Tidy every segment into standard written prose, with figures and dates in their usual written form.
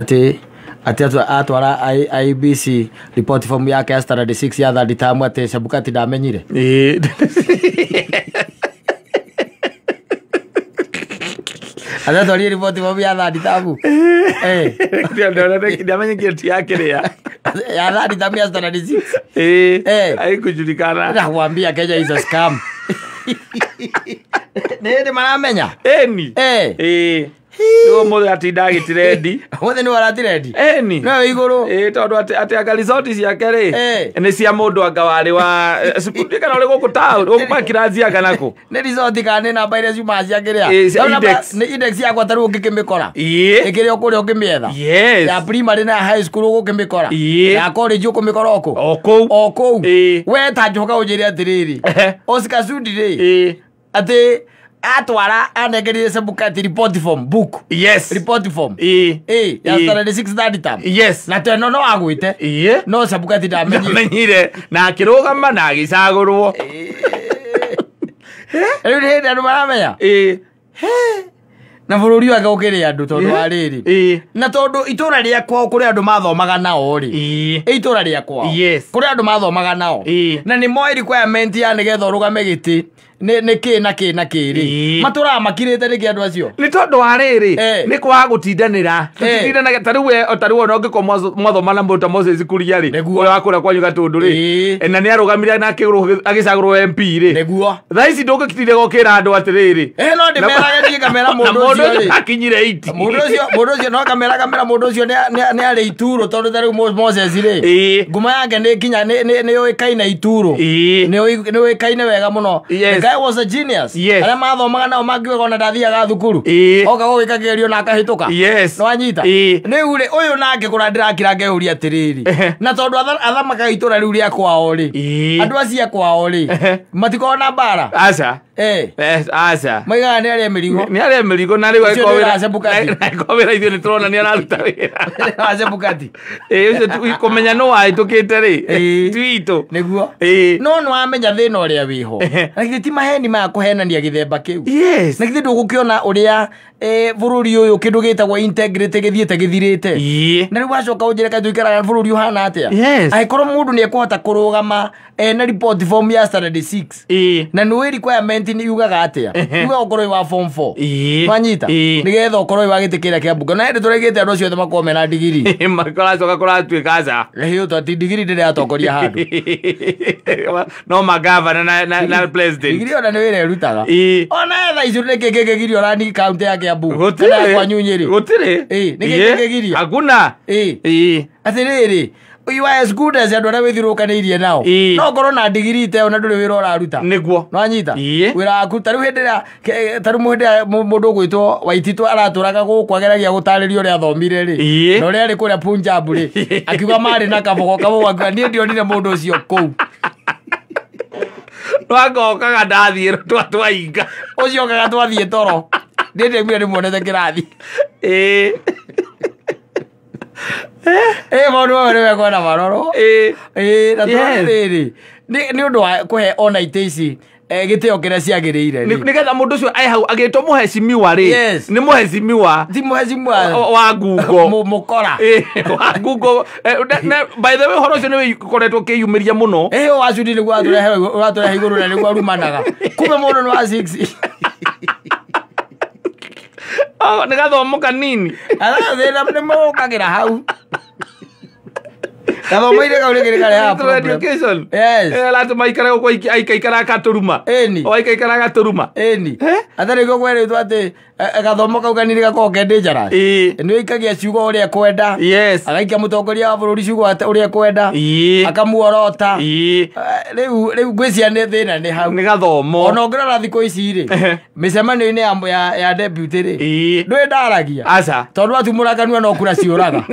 Atĩ atwara IEBC report form yake ya standard 6 ya third term, atĩ Chebukati ndamenyire. Atĩ atwarire report form ya third term. Ndamenyekire ti yake rĩa ya third term ya standard 6. Haikujulikana. Nakwambia Kenya is a scam. Nĩ maramenya. Eni. Nĩguo mũthĩ atinda agĩtirendi. Mũthĩ nĩwe aratirendi. Eni. Nowe igũrũ. Tondũ atĩ anga resort ciake rĩ nĩ cia mũndũ anga warĩ wa cukuru kana ũrĩ gũkũ town gũkũ Parklands anga nakũ. Nĩ resort kana nĩ namba iria ciumaga cia kĩrĩa. Cia index. Nĩ index yakwa ta rĩu ũngĩkĩmĩkora. Ĩkĩrĩ o kũrĩa ũngĩmĩetha. Yes. Ya primary na high school ũgũkĩmĩkora. Ya college ũkũmĩkora o kũ. O kũu. O kũu. We ta njoka ũnjĩre atĩrĩrĩ. Oscar Sudi rĩ. Atĩ atwara anengerire Chebukati report form book. Yes. Report form. Ya standard 6 third term. Yes. Na teno no agwite. No Chebukati ndamenyire. Na akĩrũgama na agĩcagũrwo. Rĩu nĩ hĩndĩ andũ maramenya. Na bũrũri wake ũkĩrĩ andũ tondũ wa rĩrĩ. Na tondũ itũra rĩa kwao kũrĩa andũ mathomaga nao rĩ. Itũra rĩa kwao. Kũrĩa andũ mathomaga nao. Na nĩ moĩ requirement ya nĩgetha ũrũgame gĩtĩ. Nĩ kĩ na kĩ na kĩ rĩ. Matũraga makirĩte nĩkĩ andũ acio? Nĩ tondũ wa rĩrĩ, nĩ kwaga gũtindanĩra. Tũtindanaga ta rĩu we, ta rĩu ona ũngĩkorwo mwathoma na mũndũ ta Moses Kuria rĩ, ũrĩa wa kũrĩa kwanyu Gatũndũ rĩ, na nĩ arũgamire na agĩcagũrwo MP rĩ. Nĩguo. Thaa ici ndũngĩtinda ũkĩra andũ atĩrĩrĩ. No ndĩmerage niĩ ngamera mũndũ ũcio rĩ. Akinyire 80. Mũndũ ũcio no ngamera mũndũ ũcio nĩ arĩ ituro tondũ ta rĩu Moses rĩ. Ngumo yake nĩ kinya nĩ yũĩkaine ituro. Nĩ yũĩkaine wega mũno. The guy was a genius. Arĩa mathomaga nao mangiugaga ona ndathiaga thukuru. Oka gũgĩka kĩgerio na akahĩtũka. Nĩwanyita? Rĩu rĩ, ũyũ nake kũrĩa ndĩrakira ngeyũria atĩrĩrĩ. Na tondũ athamakaga itũra rĩu rĩa kwao rĩ, andũ acio a kwao rĩ, matikoragwo na mbara. Aca. Aca. Maigaga nĩ arĩa mĩrigo. Nĩ arĩa mĩrigo na rĩu angĩkorwo wĩra ithuĩ nĩ tũrona nĩ araruta wĩra. Wa Chebukati. Ũcio kũmenya nũ wahĩtũkĩte rĩ, ti witũ. Nĩguo. No nĩwamenya thĩna ũrĩa wĩho. Na githĩ ti maheni maya kũhenania gĩthemba kĩu. Yes. Na githĩ ndũgũkĩona ũrĩa bũrũri ũyũ kĩndũ gĩtagwo integrity gĩthiĩte gĩthirĩte. Na rĩu wacoka ũnjĩre kaĩ tũikaraga bũrũri ũhana atĩa. Angĩkorwo mũndũ nĩ ekũhota kũrũgama ena report form ya standard 6. Na nĩũĩ requirement nĩ yugaga atĩa. Yugaga ũkorwo wĩ wa form 4. Wanyita? Nĩgetha ũkorwo wĩ wa gĩtĩ kĩrĩa kĩa mbunge. Na hĩndĩ tũraigĩte andũ acio othe makorwo mena ndigiri. Kũracoka kũratuĩka aca. Ĩĩ atĩ ndigiri ndĩrĩ yatongoria handũ. No magavana na president. Ndigiri ona nĩ wĩra ĩrutaga. Ona thaa ici nĩkĩ kĩngĩgiria ũrani kaunti ya Kiambu. Gũtirĩ. Kwanyu Nyĩrĩ. Gũtirĩ. Nĩkĩ kĩngĩgiria? Hakuna. Atĩrĩrĩ, you are as good as andũ arĩa wĩthiũrũrũkanĩirie nao. No ũkorwo na ndigiri ta ĩyo na ndũrĩ wĩra ũraruta. Nĩguo. Nĩwanyita? Wĩra waku ta rĩu hĩndĩ ĩrĩa ta rĩu hĩndĩ ĩrĩa mũndũ ũgwĩtwo Waititũ aratũraga gũkũ ageragia gũtarĩria ũrĩa athomire rĩ. Na ũrĩa arĩ kũrĩa Punjab rĩ, akiuga marĩ na kabogo kabogo akiuga niĩ ndionire mũndũ ũcio kũu. Twagokaga ndathiĩ twainga. Ũcio okaga twathiĩ toro. Niĩ ndaiguire ndĩmuonete kĩrathi. Maũndũ mamwe nĩ mekwenda marorwo. Na tũrĩrĩ, nĩ ũndũ wa kũhe ona itĩ ici gĩtĩo kĩrĩa ciagĩrĩire rĩ. Nĩgetha mũndũ ũcio e hau agĩtwo mũhecimiwa rĩ. Nĩ mũhecimiwa. Ti mũhecimiwa. Wa ngungo. Mũkora. Wa ngungo. By the way, ũhoro ũcio nĩ ũkoretwo ũkĩyumĩria mũno. Ũyũ wa Sudi nĩguo watũrehe igũrũ na nĩguo arumanaga. Kumbe mũndũ nĩ wa 6. Nĩ gathomo kanini. Thĩna nĩ mũkagĩra hau. Gathomo-inĩ kau nĩ karehaga problem. Education. Yes. Aratũma aikare gũkũ aikaikara agatũruma. Ĩni. O aikaikara agatũruma. Ĩni. Atarĩ nĩguo kwerĩtwo atĩ gathomo kau kanini gakoragwo ke dangerous. Nĩ ũikagia ciugo ũrĩa ekwenda. Yes. Agaikia mũtongoria wa bũrũri ciugo ũrĩa ekwenda. Akamuorota. Rĩu ngwĩciria nĩ thĩna nĩ hau. Nĩ gathomo. Ona ũngĩrora thikũ ici rĩ, mĩcemanio-inĩ ya deputy rĩ, ndũĩ ndaragia. Aca. Tondũ atumũra kanua no kura ciũraga.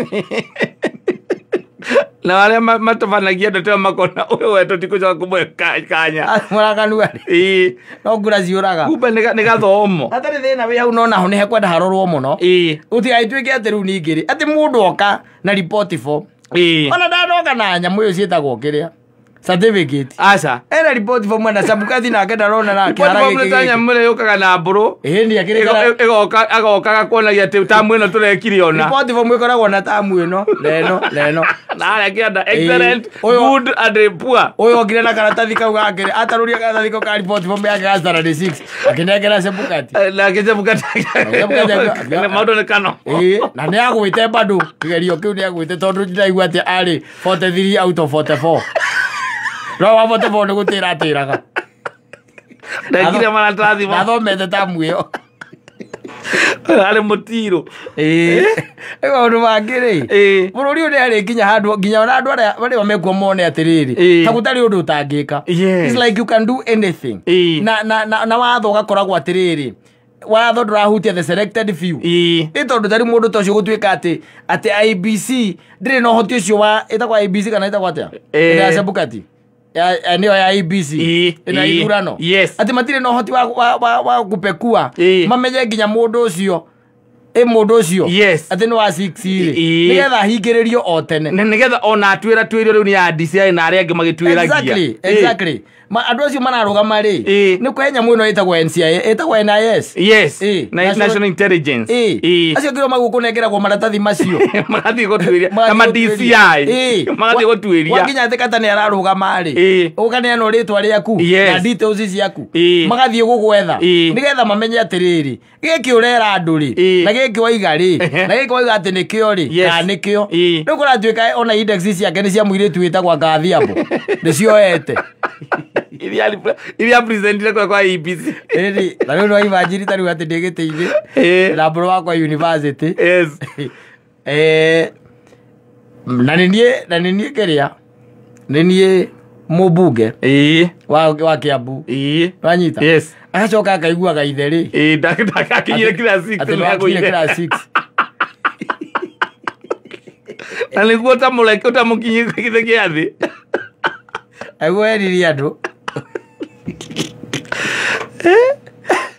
Na arĩa matobanagia ndeto ĩyo makona ũyũ we tũtigũcoka kũmũhe kanya. Atumũra kanua rĩ, no kura ciũraga. Kumbe nĩ gathomo. Hatarĩ thĩna wĩ hau no naho nĩ hekwenda harorwo mũno. Gũtigagĩtuĩke atĩ rĩu ningĩ rĩ, atĩ mũndũ oka na report form. Ona ndanoka na nyamũ ĩyo ciĩtagwo kĩrĩa. Certificate. Aca. Ena report form na Chebukati nake ndarona na Report kĩhara form nĩ gĩkĩ ta gĩkĩ. nyamũ ĩrĩa yũkaga na mbũrũ. Ĩĩ nĩ akĩrĩ Ĩgoka agokaga kuonagia atĩ tamu ĩno tũrekire ona. Report form ĩkoragwo na tamu ĩno na ĩno na ĩno. Na harĩa kĩanda excellent, Ũyũ- good and poor. Ũyũ okire na karatathi kau gake atarũria karatathi kau ka report form yake ga standard 6 akĩnengera Chebukati. Nake Chebukati Chebukati- maũndũ nĩ kano. Ĩĩ na nĩ agwĩte bado kĩgerio kĩu nĩ agwĩte tondũ ndiraigua atĩ arĩ 43 out of 44. No wa 44 nĩ gũtĩra atĩraga. Ndekire maratathi ma Ndathomete tamu ĩyo. arĩ mũtirũ. Ĩĩ. Ĩ maũndũ mangĩ rĩ. Ĩĩ. Bũrũri ũyũ nĩ arĩ nginya handũ nginya ona andũ arĩa arĩa mekuo mone atĩrĩrĩ Ĩĩ. ta gũtarĩ ũndũ ũtangĩka. Yes. It's like you can do anything. Ĩĩ. Na watho ũgakoragwo atĩrĩrĩ watho ndũrahutia the selected few. Ĩĩ. Nĩ tondũ tarĩ mũndũ ta ũcio gũtuĩka atĩ IBC ndĩrĩ na ũhoti ũcio wa ĩtagwo IBC kana ĩtagwo atĩa? Ĩĩ. Ĩno ya Chebukati. Ya nĩyo ya IBC. Ĩĩ. Ĩno ya Ĩĩ. ithurano. Yes. Atĩ matirĩ na ũhoti wa gũpekua Ĩĩ. mamenye nginya mũndũ ũcio ĩ mũndũ ũcio Yes. atĩ nĩ wa 6 rĩ Ĩĩ. nĩgetha ahingĩrĩrio o tene. Na nĩgetha ona atwĩra twĩrio rĩu nĩ ya DCI na arĩa angĩ magĩtwĩragia. Exactly, exactly. Ma andũ acio mararũgama rĩ Ĩĩ. nĩ kũhe nyamũ ĩno ĩtagwo NCIA ĩtagwo NIS. Yes. Ĩĩ. National Intelligence. Ĩĩ. Ĩĩ. Acio kĩrĩa magũkũnengeragwo maratathi macio. Magathiĩ gũtuĩria na ma DCI. Magathiĩ gũtuĩria. Wakinya atĩ kata nĩ ararũgama rĩ Ĩĩ. ũkaneanwo rĩtwa rĩaku Yes. na details ciaku Ĩĩ. magathiĩ gũgwetha Ĩĩ. nĩgetha mamenye atĩrĩrĩ gĩkĩ ũrera andũ rĩ Ĩĩ. na gĩkĩ waiga rĩ Ehe. na gĩkĩ waiga atĩ nĩkĩo rĩ Yes. kana nĩkĩo Ĩĩ. rĩu kũratuĩka ona index ciake nĩ cia mũirĩtu wĩtagwo Ngathiambo nĩcioete Iria presentire kwa IEBC. Ĩni na rĩu no imagine ta rĩu atĩ ndĩ gĩtĩ-inĩ Ĩĩ. na mbũrũ wakwa university Yes. Na nĩ niĩ kĩrĩa nĩ niĩ mũmbunge Ĩĩ. wa Kiambu. Ĩĩ. Wanyita? Yes. Agacoka akaiguaga ithe rĩ. Ĩĩ ndakakinyire class 6 Atĩ nĩwakinyire class 6. Na nĩguo ũtamũreke ũtamũkinyie gĩtĩ gĩa thĩ. Aiguo eririe andũ.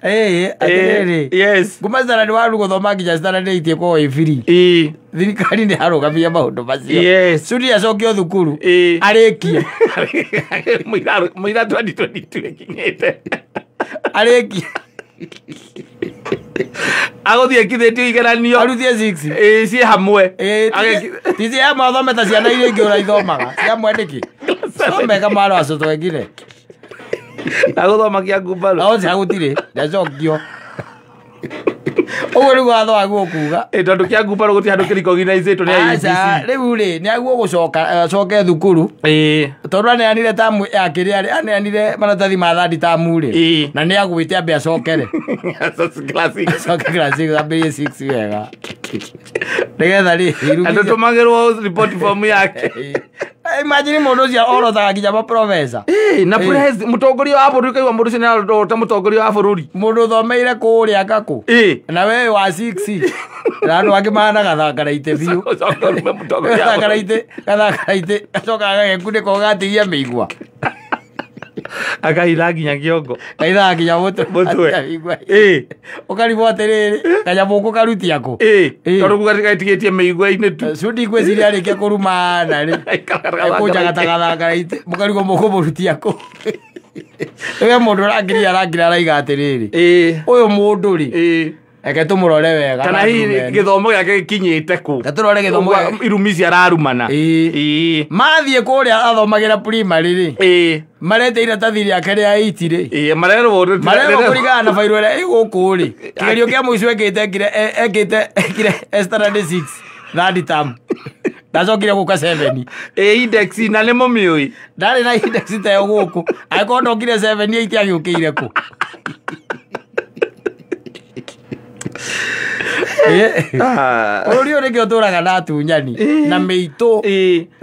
Ĩĩ atĩrĩrĩ. Yes. Kuma standard 1 gũthoma nginya standard 8 ĩkoragwo ĩ free. Ĩĩ. Thirikari nĩ yarũgamia maũndũ macio. Yes. Sudi acokio thukuru. Ĩĩ. Arĩkie. Mũira 2022 ĩkinyĩte. Arĩkie. Agũthiĩ ekithĩtio igeranio. Arutie 6. Ĩĩ ciĩ hamwe. Ĩĩ ti cia mathome ta ciana iria ingĩ ũraithomaga. Cia mwe nĩkĩ? Someka maro acio twekire. Agũthoma kĩa ngumbarũ. Ao cia gũtirĩ ndacokio. Ũguo nĩguo watho waguo kuga. Ĩĩ tondũ kĩa ngumbarũ gũtirĩ handũ kĩrikognizĩtwo nĩ Aca IEBC. rĩu rĩ nĩ aguo gũcoka acoke thukuru. Ĩĩ. Tondũ aneanire tamu ya kĩrĩa rĩ aneanire maratathi ma third tamu rĩ. Ĩĩ. Na nĩ agwĩte ambe acokere. Class 6. Acoke class 6 ambĩrĩrie 6 wega. Nĩgetha rĩ Andũ tũmagĩrwo report form yake. Imagine mũndũ ũcio orotaga nginya maprofesa. Ĩĩ na mũtongoria wa bũrũri kaigua mũndũ ũcio nĩarota mũtongoria wa bũrũri. Mũndũ ũthomeire kũrĩa ngakũ. Ĩĩ. Na we wa 6 na andũ angĩ mahana gathangaraite biũ. Ũcoke ũrume mũtongoria wa bũrũri. Gathangaraite gathangaraite gacokaga gagekunĩka ũgatigia mĩigua. Akahitha nginya kĩongo. Kaithaga nginya mũtwe. Mũtwe. Ĩĩ. Ũkarigwo atĩrĩrĩ kanyamũ ũkũkarutia kũ. Ĩĩ. Ĩĩ. Tondũ kuga gatigĩtie mĩigua-inĩ tu. Sudi ngwĩciria arĩkia kũrumana rĩ. Ekũnjaga ta gathangaraite mũkarigwo mũkũmũrutia kũ. Rĩu he mũndũ ũrangiria arangira araiga atĩrĩrĩ. Ĩĩ. Ũyũ mũndũ rĩ. Ĩĩ. Reke tũmũrore wega. Kana hihi gĩthomo gĩake gĩkinyĩte kũ. Reke tũrore gĩthomo gĩake. Irumi ici ararumana. Ĩĩ. Ĩĩ. Mathiĩ kũrĩa athomagĩra primary rĩ. Ĩĩ. Marete iratathi rĩake rĩa 8 rĩ. Ĩĩ marerwo Marerwo kũringana na bairũ ĩrĩa ĩ gũkũ rĩ. Kĩgerio kĩa mũico ekĩte ekĩte ekire standard 6 third term. Ndacokire gũka 7. Ĩĩ index na nĩ mũmĩũĩ. Ndarĩ na index ta ĩyo gũkũ. Angĩkorwo ndokire 7 8 agĩũkĩire kũ. Bũrũri ũyũ nĩkĩo ũtũraga na atunyani na mĩitũ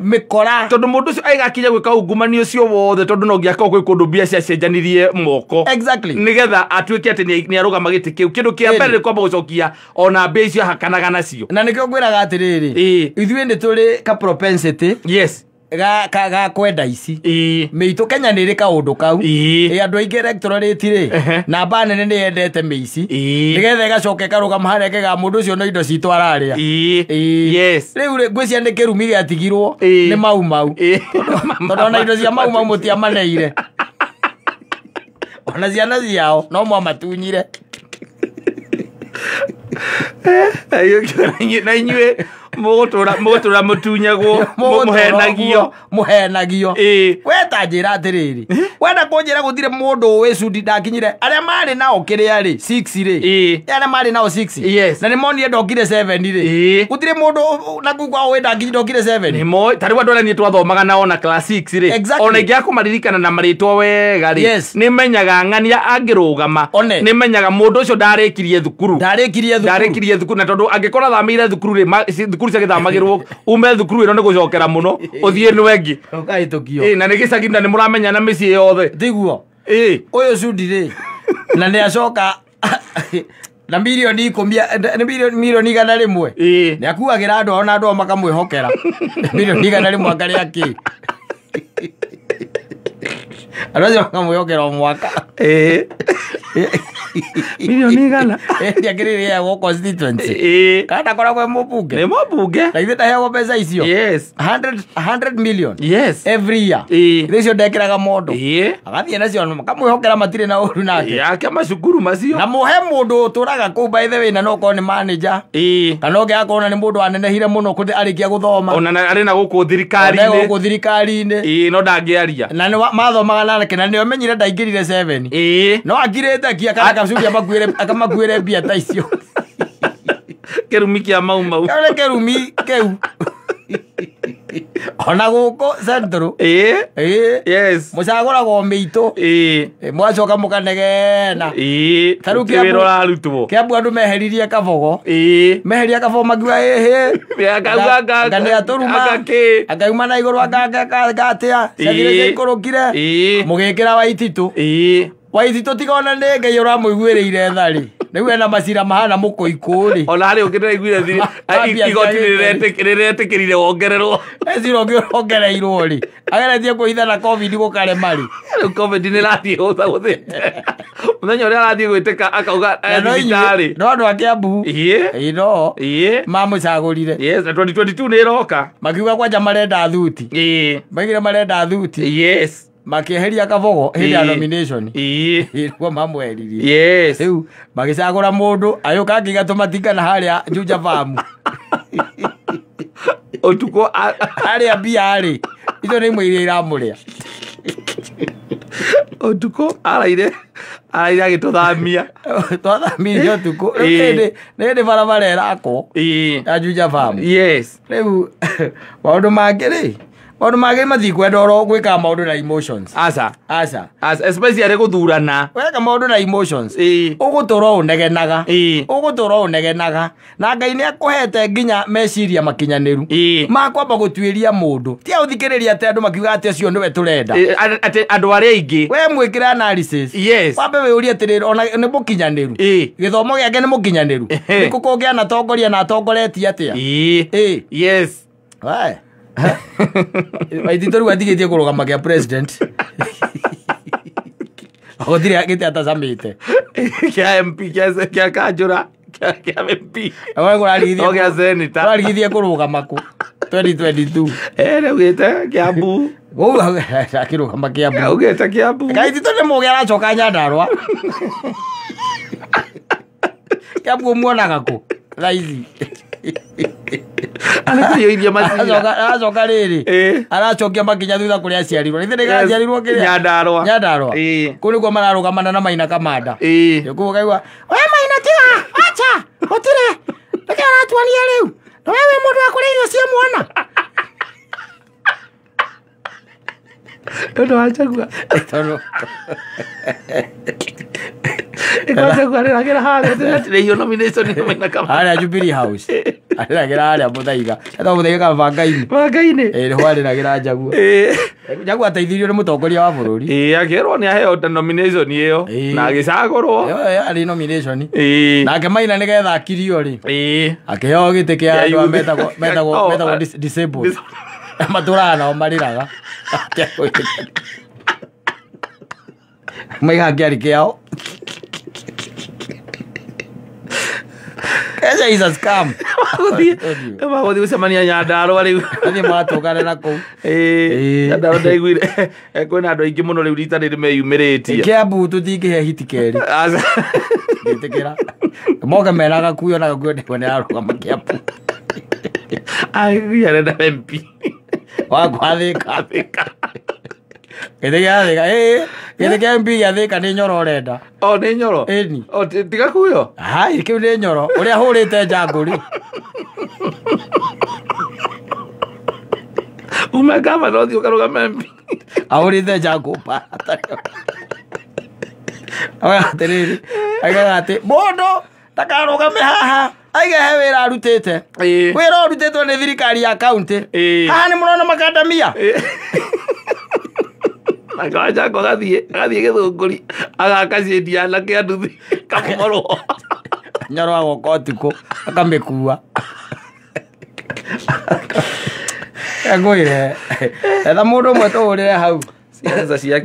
mĩkora. Tondũ mũndũ ũcio aigakinya gwĩka ungumania ũcio wothe tondũ no nginya akorwo kwĩ kũndũ mbia ciacenjanirie moko. Exactly. Nĩgetha atuĩke atĩ nĩ arũgama gĩtĩ kĩu. Kĩndũ kĩa mbere nĩ kwamba gũcokia ona mbia icio ahakanaga nacio. Na nĩkĩo ngwĩraga atĩrĩrĩ. Ĩĩ. Ithuĩ nĩ tũrĩ ka propensity. Yes. ga kwenda ici. Mĩitũ Kenya nĩ ĩrĩ kaũndũ kau. Andũ aingĩ electorate rĩ, namba nene nĩ yendete mĩici. Nĩgetha ĩgacoka ĩkarũgama harĩa ĩkaiga mũndũ ũcio no indo citũ ararĩa. Yes. Rĩu rĩ, ngwĩciria nĩ kĩrumi gĩatigirwo nĩ Mau Mau. Tondũ ona indo cia Mau Mau mũtiamaneire. Ona ciana ciao no mwamatunyire. Na inyuĩ mũgũtũra mũtunyagwo, mũhenagio. Mũhenagio. We ta njĩra atĩrĩrĩ, wenda kũnjĩra gũtirĩ mũndũ ũĩ Sudi ndakinyire arĩa marĩ nao kĩrĩa rĩ 6 rĩ, arĩa marĩ nao 6 Yes. na nĩ monire ndokire 7 rĩ, gũtirĩ mũndũ na kuu kwao ũĩ ndokire 7. Nĩ moĩ, ta rĩu andũ arĩa niĩ twathomaga nao na class 6 rĩ, ona ingĩaga kũmaririkana na marĩtwa wega rĩ, nĩ menyaga ng'ania angĩrũgama, nĩ menyaga mũndũ ũcio ndarĩkirie thukuru. Ndarĩkirie thukuru, na tondũ angĩkorwo athamĩire thukuru rĩ, thukuru ciagĩthamagĩrwo ume thukuru ĩno nĩ gũcokera mũno ũthiĩ ĩno ĩngĩ. Ũkahĩtũkio. Na nĩ gĩcagi na nĩ mũramenyana mĩciĩ yothe. Tiguo. Ũyũ Sudi rĩ, na nĩ acoka na milioni 10, nĩ milioni 100. Nĩ akuagĩra andũ ao na andũ ao makamwĩhokera. Milioni 100 akarĩa kĩ? Andũ acio makamwĩhokera o mwaka. Milioni 100. Ndiakĩrĩrĩagwo constituency. Kana ndakoragwo e mũmbunge. Nĩ mũmbunge. Na ithuĩ ndaheagwo mbeca icio. Yes. 100 million. Yes. Every year. Ithuĩ icio ndekĩraga mondo. Agathiĩ nacio makamwĩhokera matirĩ na ũru nake. Yake macukuru macio. Na mũhe mũndũ ũtũraga kũu by the way na no okorwo nĩ manager. Kana ũngĩ akorwo nĩ mũndũ wanenehire mũno kũthi arĩkia gũthoma. Ona arĩ na gũkũ thirikari-inĩ. Ona gũkũ thirikari-inĩ. No ndangĩaria. Na nĩ mathomaga nake na nĩ omenyire ndaingĩrire 7. No akirĩte kia kana Kacuria akamakuĩre mbia ta icio. Kĩrumi kĩa Mau Mau. Kĩu nĩ kĩrumi kĩu. Ona gũkũ Central. Yes. Mũcagũragwo mĩitũ. Mwacoka mũkanegena. Ta rĩu wĩra ũrarutwo. Kĩambu andũ meheririe Kabogo. Meheria Kabogo makiuga ĩhĩ. Anga nĩ atũruma. Angauma na igũrũ anga atĩa. Ciathire ciaikũrũkire. Mũgĩkĩra Waititũ. Waititũ tiga ona nĩ Ngai ũramũiguĩrĩire tha rĩ. Rĩu ena macira mahana mũkũikũ rĩ. Ona harĩ ũngĩ ndĩraiguire igoti rĩretĩkĩrire wongererwo. Cira ũngĩ ũrongereirwo rĩ. Ageretie kũhitha na COVID gũkarema rĩ. Rĩu COVID nĩ ĩrathiĩ gũthĩte. Mũthenya ũrĩa arathiĩ gwĩtĩka akauga thibitarĩ. No andũ a Kĩambu. No. Mamũcagũrire. Yes, na 2022 nĩ ĩroka. Makiuga kwanja marenda thuti. Maigire marenda thuti. Yes. Makĩeheria Kabogo hĩndĩ ya nomination. Nĩguo mamweheririe. Yes. Rĩu magĩcagũra mũndũ agĩũka akĩiga tũmatingana harĩa Juja Farm. Ũtukũ harĩa mbia rĩ, icio nĩ imwe iria iramũrĩa. Ũtukũ araire agĩtũthamia. Twathamirie ũtukũ. Rĩu nĩ hĩndĩ barabara ĩrakwo ya Juja Farm. Yes. Rĩu maũndũ mangĩ rĩ, maũndũ mangĩ matikwenda oro gwĩkaga maũndũ na emotions. Aca. Aca. Especially arĩ gũthurana. Weka maũndũ na emotions. Ũgũtũra ũnegenaga. Ũgũtũra ũnegenaga. Na Ngai nĩ akũhete nginya meciria makinyanĩru. Ma kwamba gũtuĩria mũndũ. Ti aũthikĩrĩria atĩ andũ makiuga atĩ ũcio nĩwe tũrenda. Atĩ andũ arĩa aingĩ. We mwĩkĩre analysis. Yes. Wambe wĩũrie atĩrĩrĩ, ona nĩ mũkinyanĩru. Gĩthomo gĩake nĩ mũkinyanĩru. Nĩ kũ kũngĩ anatongoria na atongoretie atĩa. Yes. We. Waititũ rĩu atigĩtie kũrũgama kĩa president. Gũtirĩ gĩtĩ atacamĩte. Kĩa MP, kĩa Kanjũra, kĩa MP. Kũrarigithia kĩa senator. Kũrarigithia kũrũgama kũ 2022. Rĩu gĩte Kĩambu. Gũu akĩrũgama Kĩambu. Augĩte Kĩambu. Kaititũ nĩ mũgĩ aracoka Nyandarũa. Kĩambu ũmuonaga kũ thaa ici? Arĩkũiyũirie macira. Aracoka rĩrĩ, aracokia makinya thutha kũrĩa aciarirwo. Ithe nĩ aciarirwo kĩrĩa? Nyandarũa. Nyandarũa. Kũu nĩkuo mararũgamana na Maina Kamanda. Kũu ũkaigua, we Maina tiga, acha, gũtirĩ. Nĩkĩo ũratuonia rĩu? Na we wĩ mũndũ wa kũrĩa irio cia mwana. Tondũ wa Njagua. Tondũ Njagua arĩragĩra harĩa ndĩratirĩhio nomination nĩ Maina Kamanda. Harĩa Jubilee House. Arĩragĩra harĩa Mũthaiga. Etagwo Mũthaiga kana Bangainĩ. Bangainĩ. Nĩho arĩragĩra Njagua. Njagua ateithirio nĩ mũtongoria wa bũrũri. Akĩrwo nĩ aheo nomination ĩyo na agĩcagũrwo. Ĩyo yarĩ nomination. Nake Maina nĩgetha akirio rĩ. Akĩheo gĩtĩ kĩa andũ metagwo disabled. Matũraga nao marĩraga. Maigaga kĩarĩ kĩao. Kesha is a scam. Magũthiĩ gũcemania Nyandarũa rĩu. Athiĩ magatũngane na kũu. Ĩĩ, Nyandarũa ndaiguire kwĩna andũ aingĩ mũno rĩu rita rĩrĩ meyumĩrĩtie. Kiambu tũtingĩhe hiti kerĩ. Aca. Ndĩtĩkĩra. Moke mena gakuyo na gakuyo nĩguo nĩ ararũgama Kiambu. Ai, arenda MP. Wakwathĩka. Gĩtĩ gĩa Thĩka. Ĩĩ, gĩtĩ kĩa MP gĩa Thĩka nĩ Nyoro ũrenda. O nĩ Nyoro. Ĩni. O tiga kuyo. Hai, kĩu nĩ Nyoro. Ũrĩa hũrĩte njangũri. Ume gavana ũthiĩ ũkarũgame MP. Ahũrĩte njangũ mbara. Oya atĩrĩrĩ, aigaga atĩ mũndũ ndakarũgame haha aige he wĩra arutĩte. Wĩra ũrutĩtwo nĩ thirikari ya kaunti. Haha nĩ mũrona makandamia. Na kawanjango agathiĩ Gĩthũngũri agaka cĩndi ya anake a nduthi kamomorwo. Nyoro agoka ũtukũ akamĩkua. Ngwĩre etha mũndũ ũmwe tũhũrĩre hau. Ciaca ciake.